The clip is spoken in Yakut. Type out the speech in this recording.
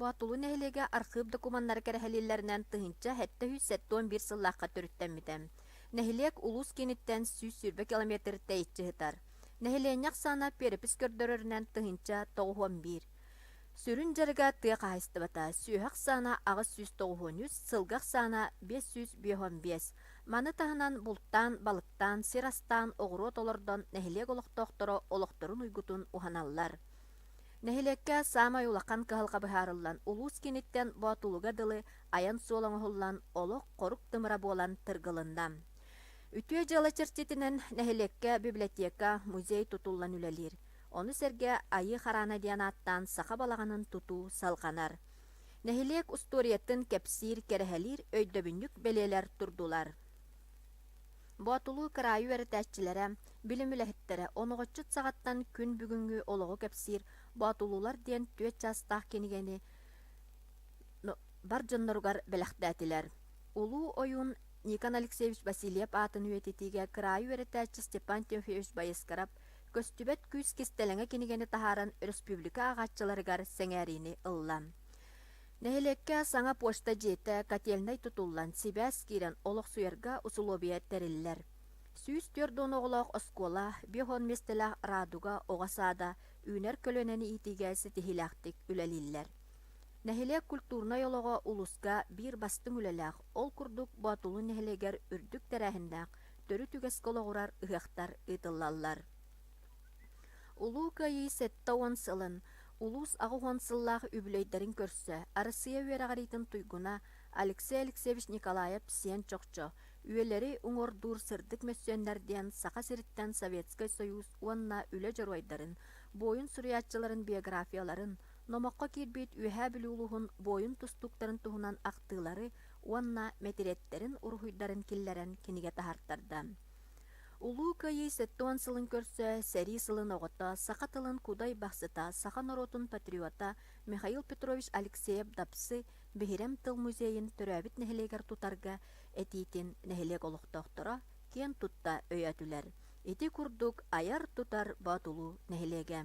Боотулу нэһилиэгэ архыып докумуоннара кэрэһэлииллэринэн 1771 сыллаахха төрүттэммитэ. Нэһилиэк улуус кииниттэн 120 километр тэйиччи сытар. Нэһилиэнньэ ахсаана перепись көрдөрөрүнэн 1091. Сүрүн дьарыга тыа хаһаайыстыбата, сүөһү ахсаана 893, сылгы ахсаана 555. Маны таһынан бултаан, балыктаан, сир астаан, оҕуруот олордон нэһилиэк олохтоохторо олохторун уйгутун уһаналлар. Нэһилиэккэ саамай улахан кыһалҕа быһаарыллан, улуус кииниттэн Боотулуга дылы айан суол оҥоһуллан, олох хорук тымыра буолан тыргылынна. Үтүө дьыала чэрчитинэн нэһилиэккэ библиотека, музей тутуллан үлэлиир. Ону сэргэ Айыы Хараана диэн ааттаан саха балаҕанын тутуу салҕанар. Нэһилиэк устуоруйатын кэпсиир, кэрэһэлиир өйдөбүнньүк бэлиэлэр турдулар. Боотулуу кыраайы үөрэтээччилэрэ, билим үлэһиттэрэ оноҕоччут саҕаттан күн бүгүҥҥү олоҕу кэпсиир Боотулуулар диэн түөрт чаастаах кинигэни бар дьонноругар бэлэхтээтилэр. Улуу ойуун Никон Алексеевич Васильев аатын үйэтитиигэ кыраайы үөрэтээччи Степан Тимофеевич Байыскарап Көстүбэт күүс кистэлэҥэ кинигэни таһааран өрөспүүбүлүкэ ааҕааччыларыгар сэҥээриини ылла. Нэһилиэккэ саҥа почта дьиэтэ, котельнай тутуллан, сибээс киирэн олохсуйарга усулуобуйа тэриллэр. 140 оҕолоох оскуола, 50 миэстэлээх Радуга оҕо саада үүнэр көлүөнэни иитиигэ ситиһиилээхтик үлэлииллэр. Нэһилиэк культурнай олоҕо улууска биир бастыҥ үлэлээх, ол курдук Боотулуу нэһилиэгэр үрдүк тэрээһиннээх, төрүт үгэскэ олоҕурар ыһыахтар ыытыллаллар. Улуу Кыайыы 70 сылын, улуус 80 сыллаах үбүлүөйдэрин көрсө Арассыыйа үөрэҕириитин туйгуна Алексей Алексеевич Николаев Сиэн Чохчо Үйэлэри уҥуордуур сырдык мөссүөннэр диэн Саха сириттэн Советскай Союз уонна үлэ дьоруойдарын, буойун суруйааччыларын биографияларын, номоххо киирбит Үөһээ Бүлүү улууһун буойун тустууктарын туһунан ахтыылары уонна мэтириэттэрин уруһуйдарын киллэрэн кинигэ таһаартарда. Улуу Кыайыы 70 сылын көрсө сэрии сылын оҕото, саха тылын кудай бахсыта, саха норуотун патриота Михаил Петрович Алексеев-Дапсы Биһирэм тыл музейын төрөөбүт нэһилиэгэр тутарга этиитин нэһилиэк олохтоохторо киэн тутта өйөөтүлэр. Ити курдук айар-тутар Боотулуу нэһилиэгэ.